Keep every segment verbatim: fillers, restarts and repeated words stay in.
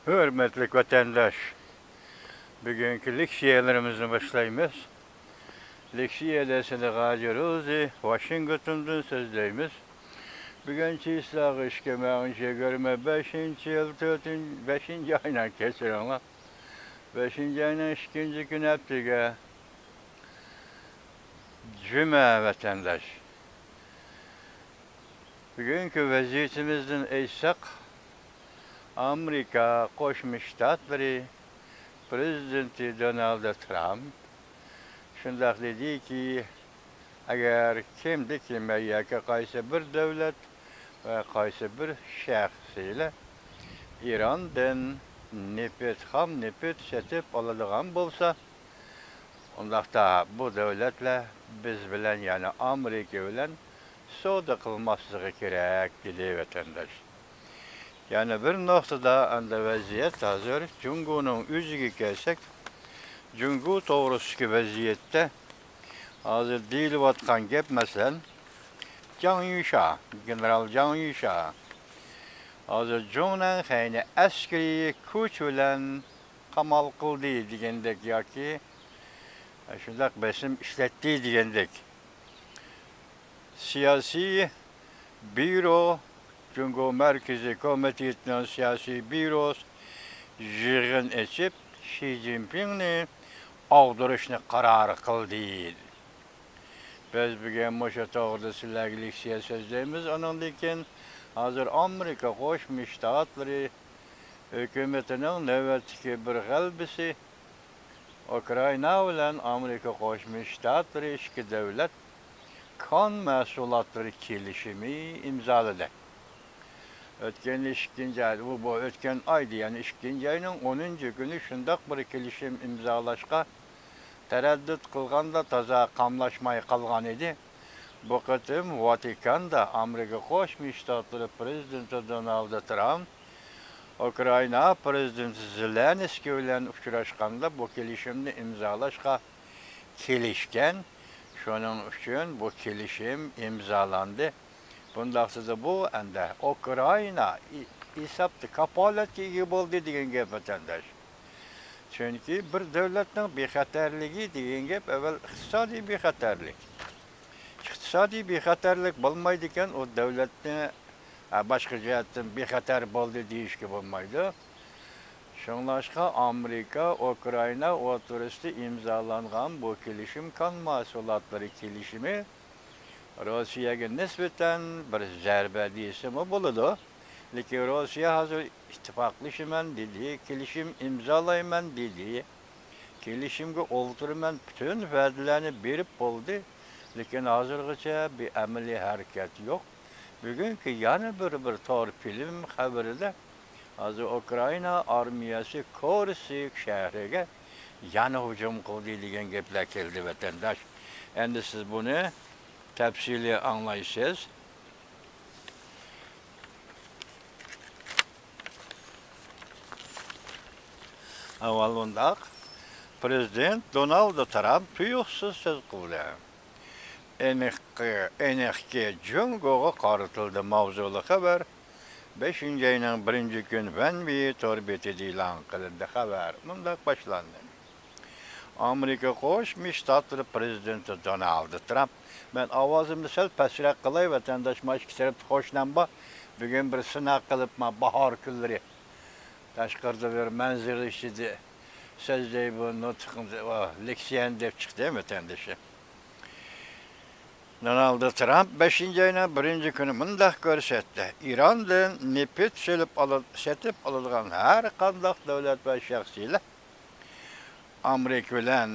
ھۆرمەتلىك ۋەتەنداش، بۈگۈنكى لېكسىيەلىرىمىزنى باشلايمىز. لېكسىيەدە سىلىغا ھاجى روزى ۋاشىنگتوندىن سۆزلەيمىز. بۈگۈن چىسلاغا ئىككى مىڭ يىگىرمە بەشىنچى يىل تۆتىنچى، بەشىنچى ئاينىڭ، كەچۈرۈڭلار، بەشىنچى ئاينىڭ ئىككىنچى كۈنى ھەپتىگە جۈمە ۋەتەنداش. بۈگۈنكى ۋەزىيىتىمىزدىن ئېيتساق، ئامېرىكا قوشما شتاتلىرى پرېزىدېنتى دونالد ترامپ شۇنداق دېدىكى، ئەگەر كىمدە كىم ياكى قايسى بىر دۆلەت ۋە قايسى بىر شەخسلەر ئىراندىن نېفىت، خام نېفىت سېتىپ ئالىدىغان بولسا، ئۇنداقتا بۇ دۆلەتلەر بىز بىلەن، يەنى ئامېرىكا بىلەن سودا قىلماسلىقى كېرەك، دېدى ۋەتەنداش. يەنە بىر نۇقتىدا، ئەمدى ۋەزىيەت ھازىر جۇڭگونىڭ ئۆزىگە كەلسەك، جۇڭگو توغرىسىدىكى ۋەزىيەتتە ھازىر دېيىلىۋاتقان گەپ، مەسىلەن، جاڭ يۈشا، گېنېرال جاڭ يۈشا ھازىر جۇڭنەنخەينى ئەسكىرىي كۈچ بىلەن قامال قىلدى دېگەندەك ياكى شۇنداق بېسىم ئىشلەتتى دېگەندەك سىياسىي بيۇرو، جۇڭگو مەركىزىي كومىتېتىنىڭ سىياسىي بيۇروسى يىغىن ئېچىپ، شى جىنپىڭنى ئاغدۇرۇشنى قارار قىلدى. بىز بۈگۈن مۇشۇ توغرىدا سىلەرگە لېكسىيە سۆزلەيمىز. ئۇنىڭدىن كېيىن، ھازىر ئامېرىكا قوشما شتاتلىرى ھۆكۈمىتىنىڭ نۆۋەتتىكى بىر غەلىبىسى، ئۇكرائىنا بىلەن ئامېرىكا قوشما شتاتلىرى ئىككى دۆلەت كان مەھسۇلاتلىرى كېلىشىمى ئىمزالىدى. ئۆتكەن ئىككىنچى ئاي، بۇ، بۇ ئۆتكەن ئايدا، يەنى ئىككىنچى ئاينىڭ ئونىنچى كۈنى شۇنداق بىر كېلىشىم ئىمزالاشقا تەرەددۇت قىلغاندا تازا قاملاشماي قالغان ئىدى. بۇ قېتىم ۋاتىكاندا ئامېرىكا قوشما شتاتلىرى پرېزىدېنتى دونالد ترامپ ئۇكرائىنا پرېزىدېنتى زېلېنسكىي بىلەن ئۇچراشقاندا بۇ كېلىشىمنى ئىمزالاشقا كېلىشكەن. شۇنىڭ ئۈچۈن بۇ كېلىشىم ئىمزالاندى. بۇنداقتا بۇ ئەمدى ئۇكرائىنا ھېسابتا كاپالەتكە ئىگە بولدى دېگەن گەپ، ۋەتەنداش. چۈنكى بىر دۆلەتنىڭ بىخەتەرلىكى دېگەن گەپ ئەۋۋەل ئىقتىسادىي بىخەتەرلىك. ئىقتىسادىي بىخەتەرلىك بولمايدىكەن، ئۇ دۆلەتنى، ھە، باشقا جەھەتتىن بىخەتەر بولدى دېيىشكە بولمايدۇ. شۇڭلاشقا ئامېرىكا ئۇكرائىنا ئوتتۇرىسىدا ئىمزالانغان بۇ كېلىشىم، كان مەھسۇلاتلىرى كېلىشىمى روسىيەگە نىسبەتەن بىر زەربە دېسىمۇ بولىدۇ. لېكىن روسىيە ھازىر ئىتتىپاقلىشىمەن دېدى، كېلىشىم ئىمزالايمەن دېدى. كېلىشىمگە ئولتۇرىمەن، پۈتۈن ۋەدىلەرنى بېرىپ بولدى، لېكىن ھازىرغىچە بىر ئەمەلىي ھەرىكەت يوق. بۈگۈنكى يەنە بىر، بىر تور فىلىم خەۋىرىدە ھازىر ئۇكرائىنا ئارمىيەسى كۇرسك شەھىرىگە يەنە ھۇجۇم قىلدى دېگەن گەپلەر كەلدى، ۋەتەنداش. ئەمدى سىز بۇنى تەپسىلىي ئاڭلايسىز. ئاۋۋال مۇنداق، پرېزىدېنت دونالد ترامپ تۇيۇقسىز سۆز قىلدى. ئېنىقكى، ئېنىقكى، جۇڭگوغا قارىتىلدى ماۋزۇلۇق خەۋەر بەشىنچى ئاينىڭ بىرىنچى كۈنى ۋەنۋى تور بېتىدە ئېلان قىلىندى. خەۋەر مۇنداق باشلاندى. ئامېرىكا قوشما شتاتلىرى پرېزىدېنتى دونالد ترامپ. مەن ئاۋازىمنى سەل پەسرەك قىلاي، ۋەتەنداش، مانا ئىككى تەرەپتە قوشنام بار. بۈگۈن بىر سىناق قىلىپ، ما باھار كۈنلىرى تاشقىرىدا بىر مەنزىرە ئىچىدە سۆزلەي بۇ نۇتۇقنى، ئۇ لېكسىيەنى دەپ چىقتى ۋەتەندىشى. دونالد ترامپ بەشىنچى ئاينىڭ بىرىنچى كۈنى مۇنداق كۆرسەتتى: ئىراندىن نېفىت سېلىپ ئالا-، سېتىپ ئالىدىغان ھەر قانداق دۆلەت ۋە شەخسلەر ئامېرىكا بىلەن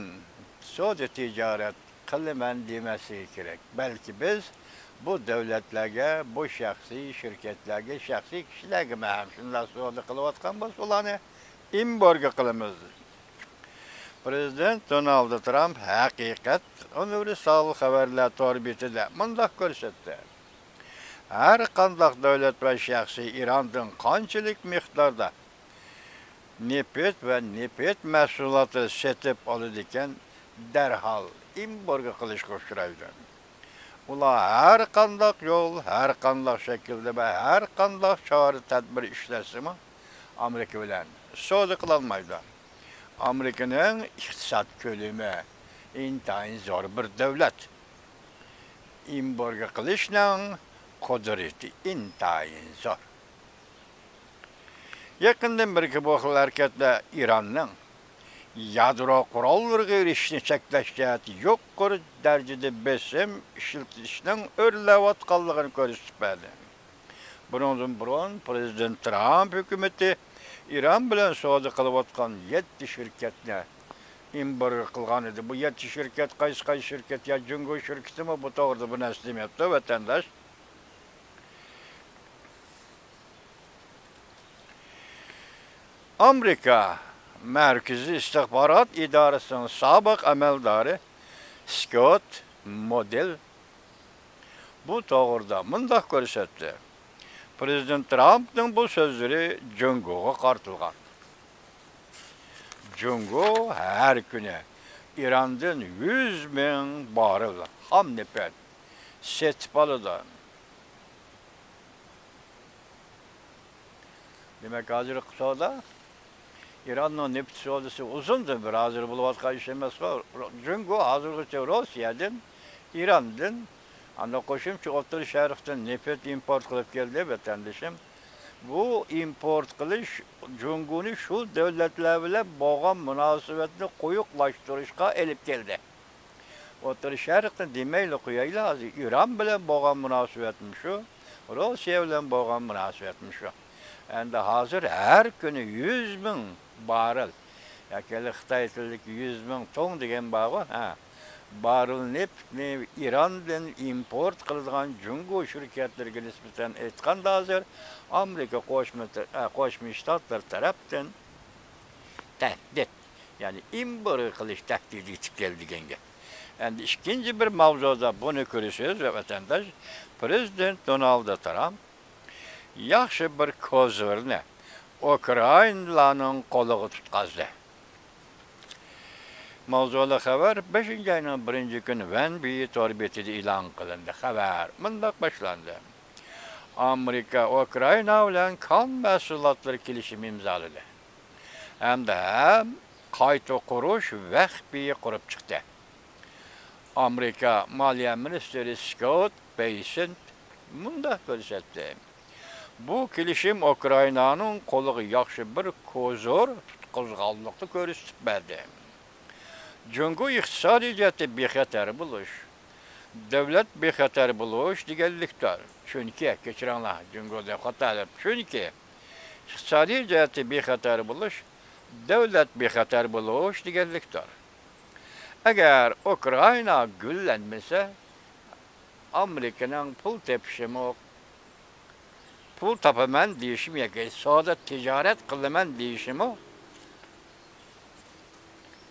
سودا تىجارەت قىلىمەن دېمەسلىكى كېرەك. بەلكى بىز بۇ دۆلەتلەرگە، بۇ شەخسىي شىركەتلەرگە، شەخسىي كىشىلەرگىمۇ ھەم شۇنداق سودا قىلىۋاتقان بولسا، ئۇلارنى ئېمبارگو قىلىمىز. پرېزىدېنت دونالد ترامپ ھەقىقەت ئۇنىۋېرسال خەۋەرلەر تور بېتىدە مۇنداق كۆرسەتتى: ھەر قانداق دۆلەت ۋە شەخسىي ئىراندىن قانچىلىك مىقداردا نېفىت ۋە نېفىت مەھسۇلاتى سېتىپ ئالىدىكەن، دەرھال ئېمبارگو قىلىشقا ئۇچرايدۇ. ئۇلار ھەر قانداق يول، ھەر قانداق شەكىلدە ۋە ھەر قانداق چارە-تەدبىر ئىشلەتسىمۇ، ئامېرىكا بىلەن سودا قىلالمايدۇ. ئامېرىكىنىڭ ئىقتىساد كۆلىمى ئىنتايىن زور بىر دۆلەت. ئېمبارگو قىلىشنىڭ قۇدرىتى ئىنتايىن زور. يېقىندىن بېرى بۇ خىل ھەرىكەتلەر ئىراننىڭ يادرو قوراللىرىغا ئېرىشىشنى چەكلەش جەھەتتە يۇقىرى دەرىجىدە بېسىم ئىشلىتىشنىڭ ئۆرلەۋاتقانلىقىنى كۆرسىتىپ بەردى. بۇنىڭدىن بۇرۇن پىرېزىدېنت ترامپ ھۆكۈمىتى ئىران بىلەن سودا قىلىۋاتقان يەتتە شىركەتنى ئېمبارگو قىلغان ئىدى. بۇ يەتتە شىركەت قايسى، قايسى شىركەت؟ يا جۇڭگو شىركىتىمۇ؟ بۇ توغرىدا بىر نەرسە دېمەپتۇ ۋەتەنداش. ئامېرىكا مەركىزىي ئىستىخبارات ئىدارىسىنىڭ سابىق ئەمەلدارى سكوت مودېل بۇ توغرىدا مۇنداق كۆرسەتتى: پىرېزىدېنت ترامپنىڭ بۇ سۆزلىرى جۇڭگوغا قارىتىلغان. جۇڭگو ھەر كۈنى ئىراندىن يۈز مىڭ باررېل خام نېفىت سېتىپ ئالىدۇ. دېمەك، ھازىرقى سودا، ئىراننىڭ نېفىت سودىسى ئۇزۇندىن بېرى ھازىر بولۇۋاتقان ئىش ئەمەسقۇ. جۇڭگو ھازىرغىچە روسىيەدىن، ئىراندىن، ئاندىن قوشۇمچە ئوتتۇرا شەرقتىن نېفىت ئىمپورت قىلىپ كەلدى، ۋەتەندىشىم. بۇ ئىمپورت قىلىش جۇڭگونى شۇ دۆلەتلەر بىلەن بولغان مۇناسىۋەتنى قويۇقلاشتۇرۇشقا ئېلىپ كەلدى. ئوتتۇرا شەرقنى دېمەيلا قويايلى، ھازىر ئىران بىلەن بولغان مۇناسىۋەتمۇ شۇ، روسىيە بىلەن بولغان مۇناسىۋەتمۇ شۇ. ئەمدى ھازىر ھەر كۈنى يۈز مىڭ باررېل، ياكى ھېلى خىتاي تىلىدىكى يۈز مىڭ توڭ دېگەن بارغۇ، ھە، باررېل نېفىتنى ئىراندىن ئىمپورت قىلىدىغان جۇڭگو شىركەتلىرىگە نىسبەتەن ئېيتقاندا، ھازىر ئامېرىكا قوشما، ئە، قوشما شتاتلىرى تەرەپتىن تەھدىت، يەنى ئېمبارگو قىلىش تەھدىتى يېتىپ كەلدى دېگەن گەپ. ئەمدى ئىككىنچى بىر ماۋزۇدا بۇنى كۆرىسىز، ۋەتەنداش، پىرېزىدېنت دونالد ترامپ ياخشى بىر كوزىرنى ئۇكرائىنالارنىڭ قولىغا تۇتقازدى. ماۋزۇلۇق خەۋەر بەشىنچى ئاينىڭ بىرىنچى كۈنى ۋەنبى تور بېتىدە ئېلان قىلىندى. خەۋەر مۇنداق باشلاندى: ئامېرىكا ئۇكرائىنا بىلەن كان مەھسۇلاتلىرى كېلىشىمى ئىمزالىدى ھەمدە ھەم قايتا قۇرۇش ۋەخپىيى قۇرۇپ چىقتى. ئامېرىكا مالىيە مىنىستىرى سكوت بېيسېنت مۇنداق كۆرسەتتى: بۇ كېلىشىم ئۇكرائىنانىڭ قولىغا ياخشى بىر كوزىر تۇتقۇزغانلىقنى كۆرسىتىپ بەردى. جۇڭگو ئىقتىسادىي جەھەتتە بىخەتەر بولۇش، دۆلەت بىخەتەر بولۇش دېگەنلىكتۇر. چۈنكى، كەچۈرۈڭلار، جۇڭگو دەپ خاتا دەپ، چۈنكى ئىقتىسادىي جەھەتتە بىخەتەر بولۇش، دۆلەت بىخەتەر بولۇش دېگەنلىكتۇر. ئەگەر ئۇكرائىنا گۈللەنمىسە، ئامېرىكىنىڭ پۇل تېپىشىمۇ، پۇل تاپىمەن دېيىشىمۇ ياكى سودا تىجارەت قىلىمەن دېيىشىمۇ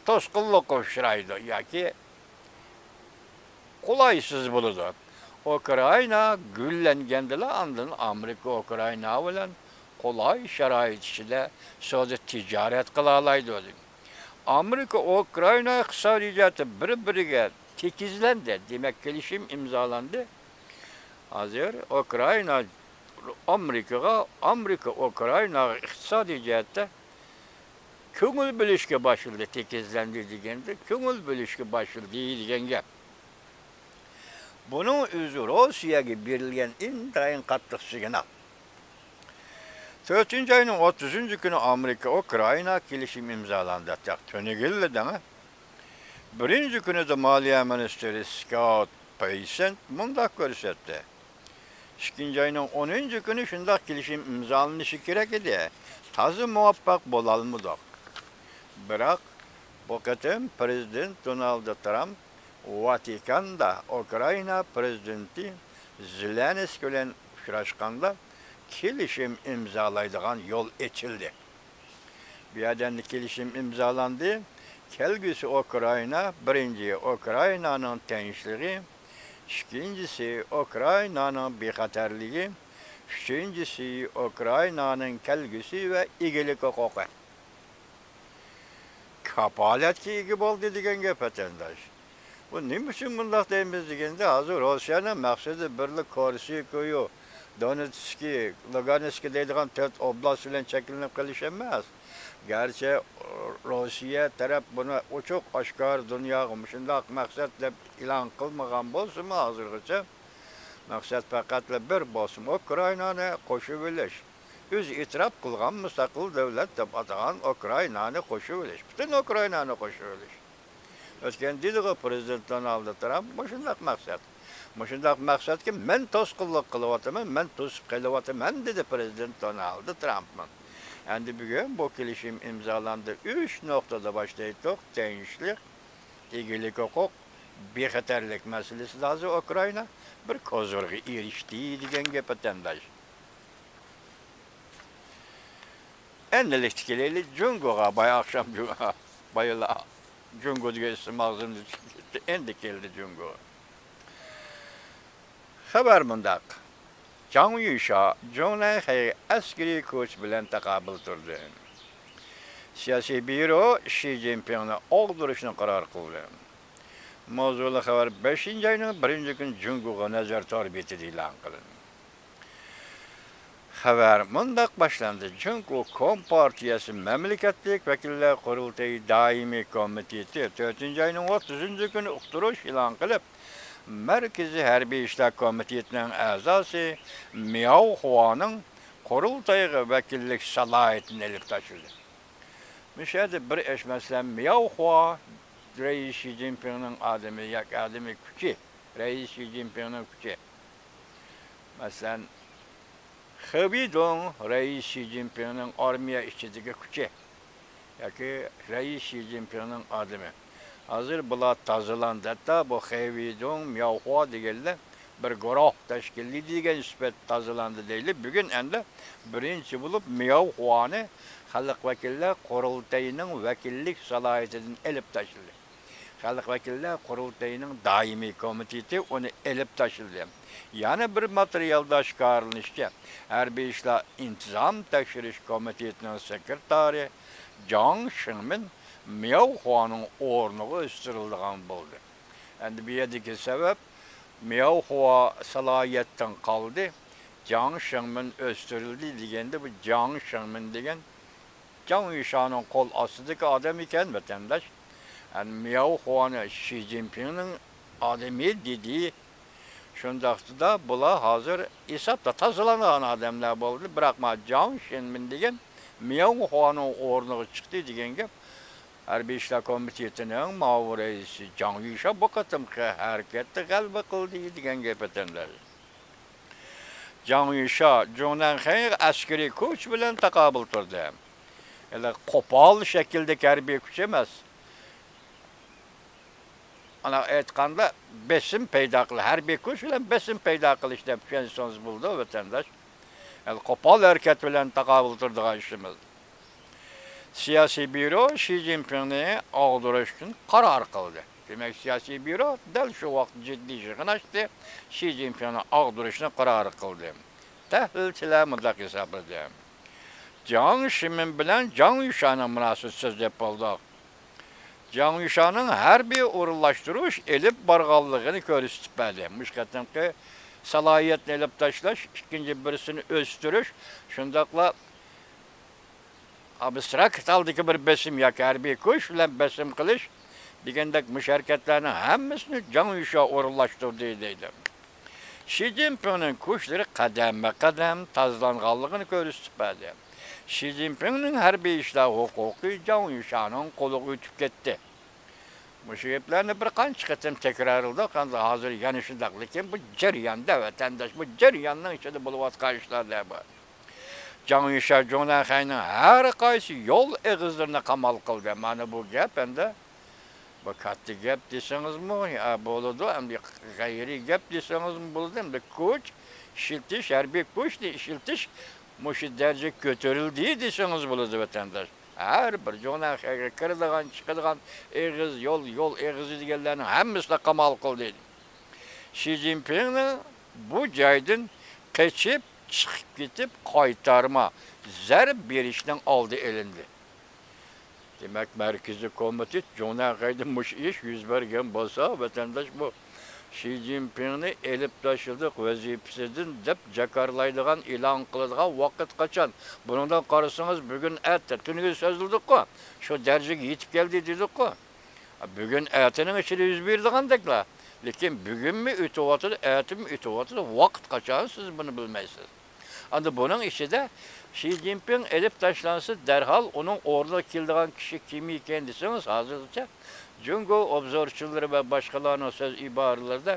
توسقۇنلۇققا ئۇچرايدۇ ياكى قولايسىز بولىدۇ. ئۇكرائىنا گۈللەنگەندىلا، ئاندىن ئامېرىكا ئۇكرائىنا بىلەن قولاي شارائىت ئىچىدە سودا تىجارەت قىلالايدۇ. ئامېرىكا ئۇكرائىنا ئىقتىسادىي جەھەتتە بىر-بىرىگە تېكىزلەندى، دېمەك، كېلىشىم ئىمزالاندى. ھازىر ئۇكرائىنا ئامېرىكىغا، ئامېرىكا ئۇكرائىناغا ئىقتىسادىي جەھەتتە كۆڭۈل بۆلۈشكە باشلىدى، تېكىزلەندى دېگەندە، كۆڭۈل بۆلۈشكە باشلىدى دېگەن گەپ. بۇنىڭ ئۆزى روسىيەگە بېرىلگەن ئىنتايىن قاتتىق سىگنال. تۆتىنچى ئاينىڭ ئوتتۇزىنچى كۈنى ئامېرىكا ئۇكرائىنا كېلىشىمى ئىمزالاندى. تېخى تۈنۈگۈنلا دەڭە. بىرىنچى كۈنىدە مالىيە مىنىستىرى سكوت بېيسېنت مۇنداق كۆرسەتتى: ئىككىنچى ئاينىڭ ئونىنچى كۈنى شۇنداق كېلىشىم ئىمزالىنىشى كېرەك ئىدى. تازا مۇۋەپپەق بولالمىدۇق. بىراق، بۇ قېتىم پىرېزىدېنت دونالد ترامپ ۋاتىكاندا ئۇكرائىنا پىرېزىدېنتى زېلېنسكىي بىلەن ئۇچراشقاندا، كېلىشىم ئىمزالايدىغان يول ئېچىلدى. بۇ يەردە ئەمدى كېلىشىم ئىمزالاندى. كەلگۈسى ئۇكرائىنا، بىرىنچى، ئۇكرائىنانىڭ تىنچلىقى، ئىككىنچىسى، ئۇكرائىنانىڭ بىخەتەرلىكى، ئۈچىنچىسى، ئۇكرائىنانىڭ كەلگۈسى ۋە ئىگىلىك ھوقۇقى. كاپالەتكە ئىگە بولدى دېگەن گەپ، ۋەتەنداش. بۇ نېمە ئۈچۈن بۇنداق دەيمىز دېگەندە، ھازىر روسىيەنىڭ مەقسىتى بىرلا كورسىكويۇ، دونېتسكى، لۇگانسكى دەيدىغان تۆت ئوبلاست بىلەن چەكلىنىپ قېلىش ئەمەس. گەرچە روسىيە تەرەپ بۇنى ئوچۇق ئاشكارا دۇنياغا مۇشۇنداق مەقسەت دەپ ئېلان قىلمىغان بولسىمۇ ھازىرغىچە، مەقسەت پەقەتلا بىر بولسىمۇ، ئۇكرائىنانى قوشۇۋېلىش. ئۆزى ئېتىراپ قىلغان مۇستەقىل دۆلەت دەپ ئاتىغان ئۇكرائىنانى قوشۇۋېلىش. پۈتۈن ئۇكرائىنانى قوشۇۋېلىش. ئۆتكەن دېدىغۇ پرېزىدېنت دونالد ترامپ مۇشۇنداق مەقسەت. مۇشۇنداق مەقسەتكە مەن توسقۇنلۇق قىلىۋاتىمەن، مەن توسۇپ قېلىۋاتىمەن، دېدى پرېزىدېنت دونالد ترامپمۇ. ئەمدى بۈگۈن بۇ كېلىشىم ئىمزالاندى. ئۈچ نۇقتىدا باشتا ئېيتتۇق، تىنچلىق، ئىگىلىك ھوقۇق، بىخەتەرلىك مەسىلىسىدە ھازىر ئۇكرائىنا بىر كوزىرغا ئېرىشتى دېگەن گەپ، ۋەتەنداش. ئەمدىلىكتە كېلەيلى جۇڭگوغا. بايا ئاخشام جۇ-، بايىلا جۇڭگو دېگەن ئىسىم ئاغزىمدىن چىقىپ كەتتى. ئەمدى كەلدى جۇڭگو. خەۋەر مۇنداق. جاڭ يۈشا جۇڭ نەنخەي ئەسكىرىي كوچ بىلەن تاقابىل تۇردى. سىياسىي بيۇرو شى جىنپىڭنى ئاغدۇرۇشنى قارار قىلدى. ماۋزۇلۇق خەۋەر بەشىنچى ئاينىڭ بىرىنچى كۈنى جۇڭگوغا نەزەر تور بېتىدە ئېلان قىلىندى. خەۋەر مۇنداق باشلاندى. جۇڭگو كومپارتىيەسى مەملىكەتلىك ۋەكىللەر قۇرۇلتىيى دائىمىي كومىتېتى تۆتىنچى ئاينىڭ ئوتتۇزىنچى كۈنى ئۇقتۇرۇش ئېلان قىلىپ، مەركىزىي ھەربىي ئىشلار كومىتېتىنىڭ ئەزاسى مياۋ خۇانىڭ قۇرۇلتايغا ۋەكىللىك سالاھىيىتىنى ئېلىپ تاشلىدى. مۇشۇ يەردە بىر ئىش، مەسىلەن، مياۋ خۇا رەئىس شى جىنپىڭنىڭ ئادىمى ياكى ئادىمى، كۈچى، رەئىس شى جىنپىڭنىڭ كۈچى. مەسىلەن، خېۋېيدۇڭ رەئىس شى جىنپىڭنىڭ ئارمىيە ئىچىدىكى كۈچى ياكى رەئىس شى جىنپىڭنىڭ ئادىمى. ھازىر بۇلار تازىلاندى. ھەتتا بۇ خېۋېيدۇڭ، مياۋخۇا دېگەنلەر بىر گۇرۇھ تەشكىللىدى دېگەن سۈپەت تازىلاندى دەيلى. بۈگۈن ئەمدى بىرىنچى بولۇپ مياۋخۇانى خەلق ۋەكىللەر قۇرۇلتىيىنىڭ ۋەكىللىك سالاھىيىتىدىن ئېلىپ تاشلىدى. خەلق ۋەكىللەر قۇرۇلتىيىنىڭ دائىمىي كومىتېتى ئۇنى ئېلىپ تاشلىدى. يەنە بىر ماتېرىيالدا ئاشكارىلىنىشىچە، ھەربىي ئىشلار ئىنتىزام تەكشۈرۈش كومىتېتىنىڭ سېكرېتارى جاڭ شىڭمىن مياۋخۇانىڭ ئورنىغا ئۆستۈرۈلىدىغان بولدى. ئەمدى بۇ يەردىكى سەۋەب، مياۋخۇا سالاھىيەتتىن قالدى، جاڭ شىڭمىن ئۆستۈرۈلدى دېگەندە، بۇ جاڭ شىڭمىن دېگەن جاڭ يۈشانىڭ قول ئاستىدىكى ئادەم ئىكەن، ۋەتەنداش. ئەمدى مياۋخۇانى شى جىنپىڭنىڭ ئادىمى دېدى. شۇنداقتا بۇلار ھازىر ھېسابتا تازىلانغان ئادەملەر بولدى. بىراق ما جاڭ شىڭمىن دېگەن مياۋخۇانىڭ ئورنىغا چىقتى دېگەن گەپ. ھەربىي ئىشلار كومىتېتىنىڭ مۇئاۋىن رەئىسى جاڭ يۈشا بۇ قېتىمقى ھەرىكەتتە غەلىبە قىلدى دېگەن گەپ ئەتەندە. جاڭ يۈشا جۇڭ نەنخەي ئەسكىرىي كوچ بىلەن تاقابىل تۇردى. ھېلى قوپال شەكىلدىكى ھەربىي كۈچ ئەمەس. ئانا ئېيتقاندا، بېسىم پەيدا قىل-، ھەربىي كۈچ بىلەن بېسىم پەيدا قىلىش دەپ چۈشەنسىڭىز بولىدۇ، ۋەتەنداش. ھېلى قوپال ھەرىكەت بىلەن تاقابىل تۇرىدىغان ئىشىمىز. سىياسىي بيۇرو شى جىنپىڭنى ئاغدۇرۇشتىن قارار قىلدى. دېمەك، سىياسىي بيۇرو دەل شۇ ۋاقىت جىددىي يىغىن ئاچتى، شى جىنپىڭنى ئاغدۇرۇشنى قارار قىلدى. تەھلىلچىلەر مۇنداق ھېسابلىدى. جاڭ شىمىن بىلەن جاڭ يۈشانىڭ مۇناسىۋىتى سۆزلەپ بولدۇق. جاڭ يۈشانىڭ ھەربىي ئورۇنلاشتۇرۇش ئېلىپ بارغانلىقىنى كۆرسىتىپ بەردى. مۇشۇ قېتىمقى سالاھىيەتنى ئېلىپ تاشلاش، ئىككىنچى بىرسىنى ئۆستۈرۈش، شۇنداقلا ئابستراكت ھالدىكى بىر بېسىم ياكى ھەربىي كۈچ بىلەن بېسىم قىلىش دېگەندەك مۇشۇ ھەرىكەتلەرنىڭ ھەممىسىنى جاڭ يۈشا ئورۇنلاشتۇردى، دەيدۇ. شى جىنپىڭنىڭ كۈچلىرى قەدەممۇ قەدەم تازىلانغانلىقىنى كۆرسىتىپ بەردى. شى جىنپىڭنىڭ ھەربىي ئىشلار ھوقۇقى جاڭ يۈشانىڭ قولىغا ئۆتۈپ كەتتى. مۇشۇ گەپلەرنى بىر قانچە قېتىم تەكرارلىدۇق، ئەمدى ھازىر يەنە شۇنداق، لېكىن بۇ جەرياندا، ۋەتەنداش، بۇ جەرياننىڭ ئىچىدە بولۇۋاتقان ئىشلار دە بۇ. جاڭ يۈشا جۇڭ نەنخەينىڭ ھەر قايسى يول ئېغىزلىرىنى قامال قىلدى. مانا بۇ گەپ ئەمدى، بۇ كاتتا گەپ دېسىڭىزمۇ، يا، بولىدۇ، ئەمدى غەيرىي گەپ دېسىڭىزمۇ بولىدۇ. ئەمدى كۈچ ئىشلىتىش، ھەربىي كۈچنى ئىشلىتىش مۇشۇ دەرىجىگە كۆتۈرۈلدى دېسىڭىز بولىدۇ، ۋەتەنداش. ھەر بىر جۇڭ نەنخەيگە كىرىدىغان، چىقىدىغان ئېغىز، يول، يول ئېغىزى دېگەنلەرنىڭ ھەممىسىنى قامال قىلدى. شى جىنپىڭنىڭ بۇ جايدىن قېچىپ، چىقىپ كېتىپ، قايتارما زەرب بېرىشنىڭ ئالدى ئېلىندى. دېمەك، مەركىزىي كومىتېت جۇڭ نەنخەيدە مۇشۇ ئىش يۈز بەرگەن بولسا، ۋەتەنداش، بۇ شى جىنپىڭنى ئېلىپ تاشلىدۇق ۋەزىپىسىدىن دەپ جاكارلايدىغان، ئېلان قىلىدىغان ۋاقىت قاچان؟ بۇنىڭدىن قارىسىڭىز، بۈگۈن، ئەتە، تۈنۈگۈن سۆزلىدۇققۇ. شۇ دەرىجىگە يېتىپ كەلدى دېدۇققۇ. بۈگۈن، ئەتىنىڭ ئىچىدە يۈز بېرىدىغاندەكلا. لېكىن بۈگۈنمۇ ئۆتۈۋاتىدۇ، ئەتىمۇ ئۆتۈۋاتىدۇ. ۋاقىت قاچان، سىز بۇنى بىلمەيسىز. ئەمدى بۇنىڭ ئىچىدە شى جىنپىڭ ئېلىپ تاشلانسا، دەرھال ئۇنىڭ ئورنىغا كېلىدىغان كىشى كىم ئىكەن دېسىڭىز، ھازىرغىچە جۇڭگو ئوبزورچىلىرى ۋە باشقىلارنىڭ سۆز ئىبارىلىرىدە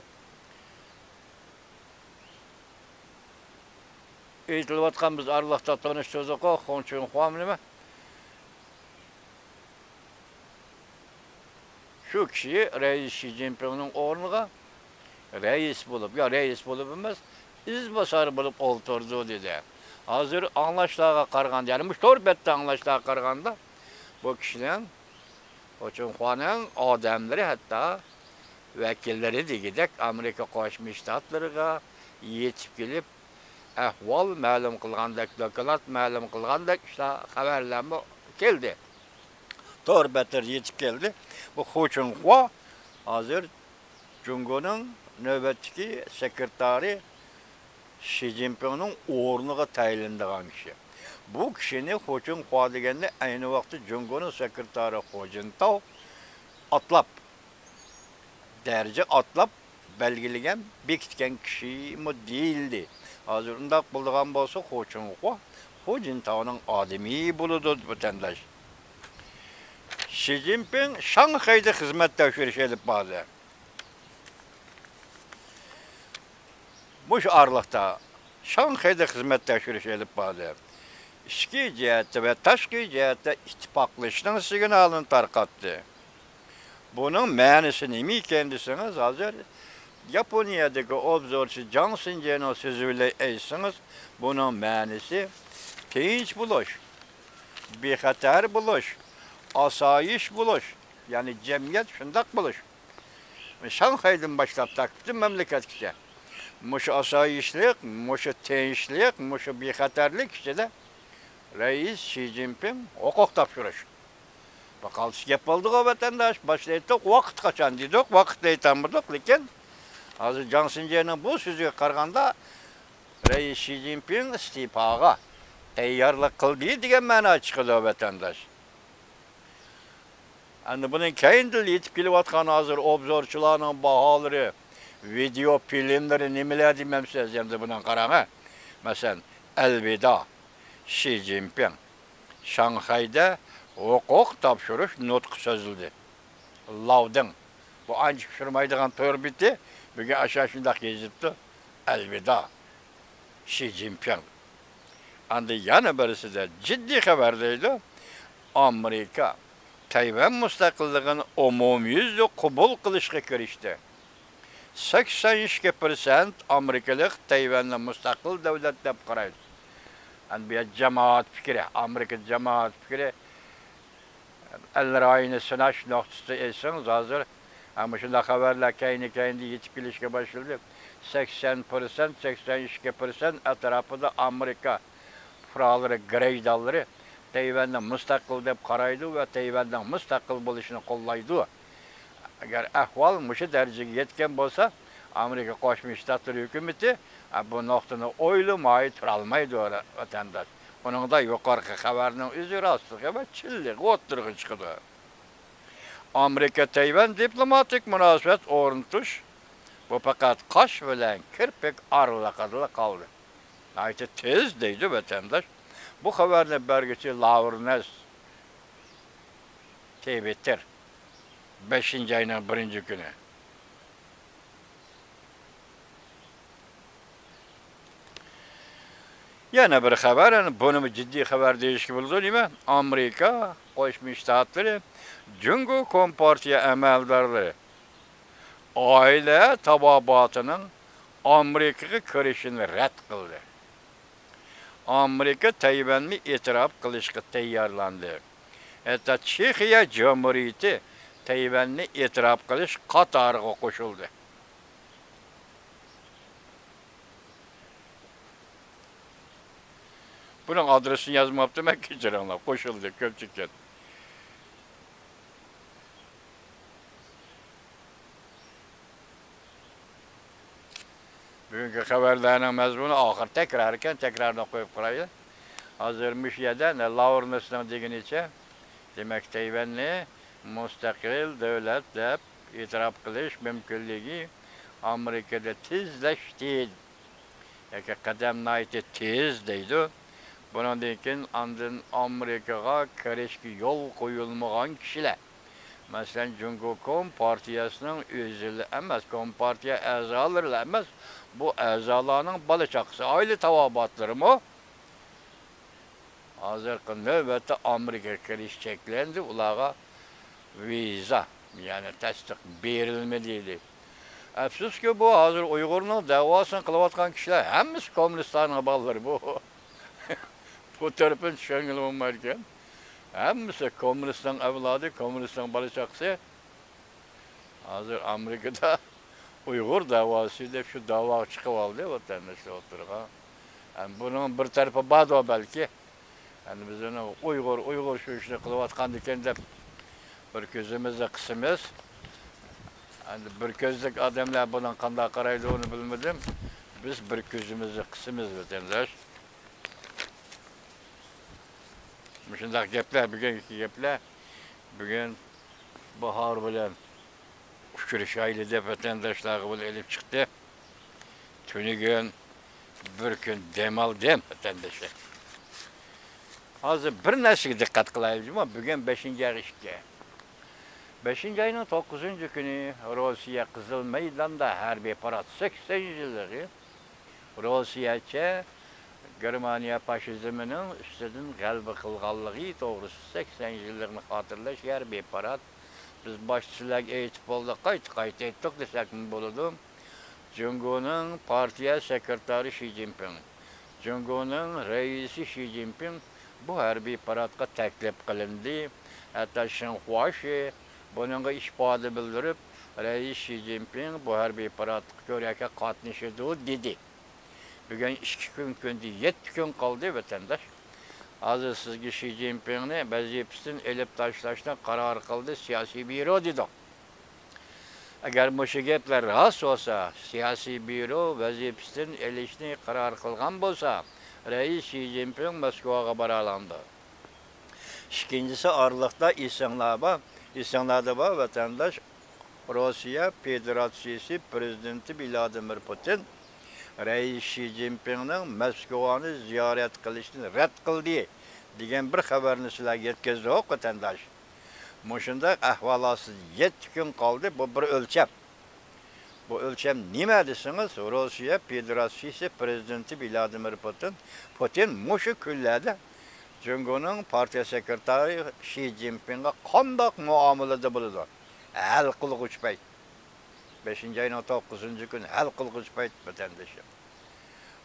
ئېيتىلىۋاتقان، بىز ئارىلىقتا تونۇشتۇردۇققۇ، خۇ چۈنخۇامۇ نېمە؟ شۇ كىشى رەئىس شى جىنپىڭنىڭ ئورنىغا رەئىس بولۇپ، يا رەئىس بولۇپ ئەمەس، ئىزباسار بولۇپ ئولتۇرىدۇ دېدى. ھازىر ئاڭلاشلارغا قارىغاندا، يەنى مۇشۇ تور بەتتە ئاڭلاشلارغا قارىغاندا، بۇ كىشىنىڭ، خۇ چۈنخۇانىڭ ئادەملىرى، ھەتتا ۋەكىللىرى دېگۈدەك ئامېرىكا قوشما شتاتلىرىغا يېتىپ كېلىپ، ئەھۋال مەلۇم قىلغاندەك، دوكلات مەلۇم قىلغاندەك ئىشلار، خەۋەرلەرمۇ كەلدى. تور بەتلىرىدە يېتىپ كەلدى. بۇ خۇ چۈنخۇا ھازىر جۇڭگونىڭ نۆۋەتتىكى سېكرېتارى، شى جىنپىڭنىڭ ئورنىغا تەيىنلىنىدىغان كىشى. بۇ كىشىنى، خۇ چۈنخۇا دېگەننى، ئەينى ۋاقىتتا جۇڭگونىڭ سېكرېتارى خۇ جىنتاۋ ئاتلاپ، دەرىجە ئاتلاپ بەلگىلىگەن، بېكىتكەن كىشىمۇ دېيىلدى. ھازىر ئۇنداق بولىدىغان بولسا، خۇ چۈنخۇا خۇ جىنتاۋنىڭ ئادىمى بولىدۇ، ۋەتەنداش. شى جىنپىڭ شاڭخەيدە خىزمەت تەكشۈرۈش ئېلىپ باردى. مۇشۇ ئارىلىقتا شاڭخەيدە خىزمەت تەكشۈرۈش ئېلىپ باردى. ئىچكى جەھەتتە ۋە تاشقى جەھەتتە ئىتتىپاقلىشىشنىڭ سىگنالىنى تارقاتتى. بۇنىڭ مەنىسى نېمە ئىكەن دېسىڭىز، ھازىر ياپونىيەدىكى ئوبزورچى جاڭ سىنجېنىڭ سۆزى بىلەن ئېيتسىڭىز، بۇنىڭ مەنىسى تىنچ بولۇش، بىخەتەر بولۇش، ئاسايىش بولۇش، يەنى جەمئىيەت شۇنداق بولۇش. شاڭخەيدىن باشلاپ تارقىتىپ پۈتۈن مەملىكەتكىچە. مۇشۇ ئاسايىشلىق، مۇشۇ تىنچلىق، مۇشۇ بىخەتەرلىك ئىچىدە رەئىس شى جىنپىڭ ھوقۇق تاپشۇرۇش. بۇ قالتىس گەپ بولدىغۇ، ۋەتەنداش. باشتا ئېيتتۇق، ۋاقىت قاچان دېدۇق، ۋاقىتنى ئېيتالمىدۇق، لېكىن ھازىر جاڭ سىنجېنىڭ بۇ سۆزىگە قارىغاندا، رەئىس شى جىنپىڭ ئىستېپاغا تەييارلىق قىلدى دېگەن مەنا چىقىدۇ، ۋەتەنداش. ئەمدى بۇنىڭ كەينىدىن يېتىپ كېلىۋاتقان ھازىر ئوبزورچىلارنىڭ باھالىرى، ۋىدېئو فىلىملىرى نېمىلەر دېمەمسىز؟ ئەمدى بۇنىڭ قاراڭ، ھە. مەسىلەن، ئەلۋىدا، شى جىنپىڭ شاڭخەيدە ھوقۇق تاپشۇرۇش نۇتقى سۆزلىدى. لاۋدىڭ. بۇ ئانچە ئۇچرىمايدىغان تور بېتى بۈگۈن ئاشۇ شۇنداق يېزىپتۇ. ئەلۋىدا، شى جىنپىڭ. ئاندىن يەنە بىرسىدە جىددىي خەۋەر دەيدۇ. ئامېرىكا تەيۋەن مۇستەقىللىقىنى ئومۇميۈزلۈك قوبۇل قىلىشقا كىرىشتى. سەكسەن ئىككى پىرسەنت ئامېرىكىلىق تەيۋەننى مۇستەقىل دۆلەت دەپ قارايدۇ. ئەمدى بۇ يەر جامائەت پىكرى، ئامېرىكا جامائەت پىكرى، ئەل رايىنى سىناش نۇقتىسىدا ئېيتسىڭىز، ھازىر، ھە، مۇشۇنداق خەۋەرلەر كەينى-كەينىدە يېتىپ كېلىشكە باشلىدى. سەكسەن پىرسەنت، سەكسەن ئىككى پىرسەنت ئەتراپىدا ئامېرىكا پۇقرالىرى، گرەيدانلىرى تەيۋەننى مۇستەقىل دەپ قارايدۇ ۋە تەيۋەننىڭ مۇستەقىل بولۇشىنى قوللايدۇ. ئەگەر ئەھۋال مۇشۇ دەرىجىگە يەتكەن بولسا، ئامېرىكا قوشما شتاتلىرى ھۆكۈمىتى، ئە، بۇ نۇقتىنى ئويلىماي تۇرالمايدۇ، ۋەتەنداش. ئۇنىڭدا يۇقىرىقى خەۋەرنىڭ ئۆزى راستلىقى ۋە چىنلىقى ئوتتۇرىغا چىقىدۇ. ئامېرىكا تەيۋەن دىپلوماتىك مۇناسىۋەت ئورنىتىش بۇ پەقەت قاش بىلەن كىرپىك ئارىلىقىدىلا قالدى. ناھايىتى تېز دەيدۇ ۋەتەنداش. بۇ خەۋەرنى بەرگۈچى لاۋرېنس تىۋىتتېر، بەشىنچى ئاينىڭ بىرىنچى كۈنى. يەنە بىر خەۋەر، يەنى بۇنىمۇ جىددىي خەۋەر دېيىشكە بولىدۇ، نېمە؟ ئامېرىكا قوشما شتاتلىرى جۇڭگو كومپارتىيە ئەمەلدارلىرى ئائىلە تاۋابىئاتىنىڭ ئامېرىكىغا كىرىشىنى رەت قىلدى. ئامېرىكا تەيۋەننى ئېتىراپ قىلىشقا تەييارلاندى. ھەتتا چېخىيە جۇمھۇرىيىتى تەيۋەننى ئېتىراپ قىلىش قاتارىغا قوشۇلدى. بۇنىڭ ئادرېسىنى يازماپتىمەن، كەچۈرۈڭلار، قوشۇلدى، كۆپچىكەن. بۈگۈنكى خەۋەرلەرنىڭ مەزمۇنى ئاخىر تەكراركەن، تەكرارنى قويۇپ قارايلى. ھازىر مۇشۇ يەردە لاۋرېنسنىڭ دېگىنىچە، دېمەك، تەيۋەننى مۇستەقىل دۆلەت دەپ ئېتىراپ قىلىش مۇمكىنلىكى ئامېرىكىدا تېزلەشتى ياكى قەدەم ناھايىتى تېز دەيدۇ. بۇنىڭدىن كېيىن ئاندىن ئامېرىكىغا كىرىشكە يول قويۇلمىغان كىشىلەر، مەسىلەن، جۇڭگو كومپارتىيەسىنىڭ ئۆزىلا ئەمەس، كومپارتىيە ئەزالىرىلا ئەمەس، بۇ ئەزالارنىڭ بالا-چاقىسى، ئائىلە تاۋابىئاتلىرىمۇ ھازىرقى نۆۋەتتە ئامېرىكىغا كىرىش چەكلەندى، ئۇلارغا ۋىزا، يەنى تەستىق بېرىلمىدى دېدى. ئەپسۇسكى، بۇ ھازىر ئۇيغۇرنىڭ دەۋاسىنى قىلىۋاتقان كىشىلەر ھەممىسى كوممۇنىستلارنىڭ بالىلىرى بۇ. بۇ تەرىپىنى چۈشەنگىلى بولمايدىكەن. ھەممىسى كوممۇنىستنىڭ ئەۋلادى، كوممۇنىستنىڭ بالا-چاقىسى. ھازىر ئامېرىكىدا ئۇيغۇر دەۋاسى دەپ شۇ دەۋاغا چىقىۋالدى ۋەتەنداشلار ئوتتۇرىغا. ئەمدى بۇنىڭ بىر تەرىپى باردۇ بەلكى. ئەمدى بىز ئۇنى ئۇيغۇر، ئۇيغۇر شۇ ئىشنى قىلىۋاتقاندىكەن دەپ بىر كۆزىمىزنى قىسىمىز. ئەمدى بىر كۆزلۈك ئادەملەر بۇنىڭ قانداق قارايدۇ، ئۇنى بىلمىدىم. بىز بىر كۆزىمىزنى قىسىمىز، ۋەتەنداش. مۇشۇنداق گەپلەر، بۈگۈنكى گەپلەر. بۈگۈن باھار بىلەن ئۇچرىشايلى دەپ ۋەتەنداشلارغا بۇنى ئېلىپ چىقتى. تۈنۈگۈن بىر كۈن دەم ئالدىم، ۋەتەنداشلار. ھازىر بىر نەرسىگە دىققەت قىلايلى جۇمۇ، بۈگۈن بەشىنچى ئاي ئىككى. بەشىنچى ئاينىڭ توققۇزىنچى كۈنى روسىيە قىزىل مەيداندا ھەربىي پارات، سەكسەن يىللىقى، روسىيەچە گېرمانىيە فاشىزمىنىڭ ئۈستىدىن غەلىبە قىلغانلىقى توغرىسىدا سەكسەن يىللىقنى خاتىرىلەش ھەربىي پارات. بىز باشتا سىلەرگە ئېيتىپ بولدۇق، قايتا-قايتا ئېيتتۇق دېسەكمۇ بولىدۇ. جۇڭگونىڭ پارتىيە سېكرېتارى شى جىنپىڭ، جۇڭگونىڭ رەئىسى شى جىنپىڭ بۇ ھەربىي پاراتقا تەكلىپ قىلىندى. ھەتتا شېڭ خۇاشى بۇنىڭغا ئىپادە بىلدۈرۈپ، رەئىس شى جىنپىڭ بۇ ھەربىي پاراتقا كۆرەكە قاتنىشىدۇ، دېدى. بۈگۈن ئىككى كۈن كۈندە يەتتە كۈن قالدى، ۋەتەنداش. ھازىر سىزگە شى جىنپىڭنى ۋەزىپىسىدىن ئېلىپ تاشلاشنى قارار قىلدى سىياسىي بيۇرو دېدۇق. ئەگەر مۇشۇ گەپلەر راست بولسا، سىياسىي بيۇرو ۋەزىپىسىدىن ئېلىشنى قارار قىلغان بولسا، رەئىس شى جىنپىڭ موسكۋاغا بارالامدۇ؟ ئىككىنچىسى، ئارىلىقتا ئېسىڭلار بار، ئېسىڭلاردا بار، ۋەتەنداش، روسىيە فېدېراتسىيىسى پىرېزىدېنتى ۋلادىمىر پۇتىن رەئىس شى جىنپىڭنىڭ مەسكوۋانى زىيارەت قىلىشىنى رەت قىلدى، دېگەن بىر خەۋەرنى سىلەرگە يەتكۈزدۇق، ۋەتەنداش. مۇشۇنداق ئەھۋال ئاستىدا يەتتە كۈن قالدى، بۇ بىر ئۆلچەم. بۇ ئۆلچەم نېمە دېسىڭىز، روسىيە فېدېراتسىيىسى پىرېزىدېنتى ۋلادىمىر پۇتىن، پۇتىن مۇشۇ كۈنلەردە جۇڭگونىڭ پارتىيە سېكرېتارى شى جىنپىڭغا قانداق مۇئامىلىدە بولىدۇ؟ ھەل قىلغۇچ پەيت. بەشىنچى ئاينىڭ توققۇزىنچى كۈنى ھەل قىلغۇچ پەيت، ۋەتەندىشىم.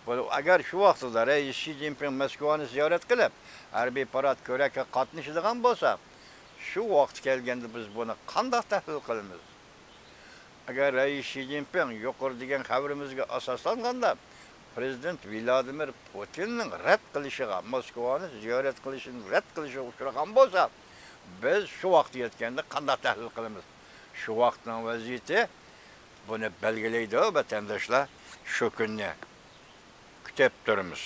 بۇ، ئەگەر شۇ ۋاقتىدا رەئىس شى جىنپىڭ مەسكوۋانى زىيارەت قىلىپ، ھەربىي پارات كۆرەككە قاتنىشىدىغان بولسا، شۇ ۋاقتى كەلگەندە بىز بۇنى قانداق تەھلىل قىلىمىز؟ ئەگەر رەئىس شى جىنپىڭ يۇقىرى دېگەن خەۋىرىمىزگە ئاساسلانغاندا، پىرېزىدېنت ۋلادىمىر پۇتىننىڭ رەت قىلىشىغا، موسكۋانى زىيارەت قىلىشىنى رەت قىلىشىغا ئۇچرىغان بولسا، بىز شۇ ۋاقتى يەتكەندە قانداق تەھلىل قىلىمىز؟ شۇ ۋاقىتنىڭ ۋەزىيىتى بۇنى بەلگىلەيدۇ، ۋەتەنداشلار. شۇ كۈننى كۈتۈپ تۇرىمىز.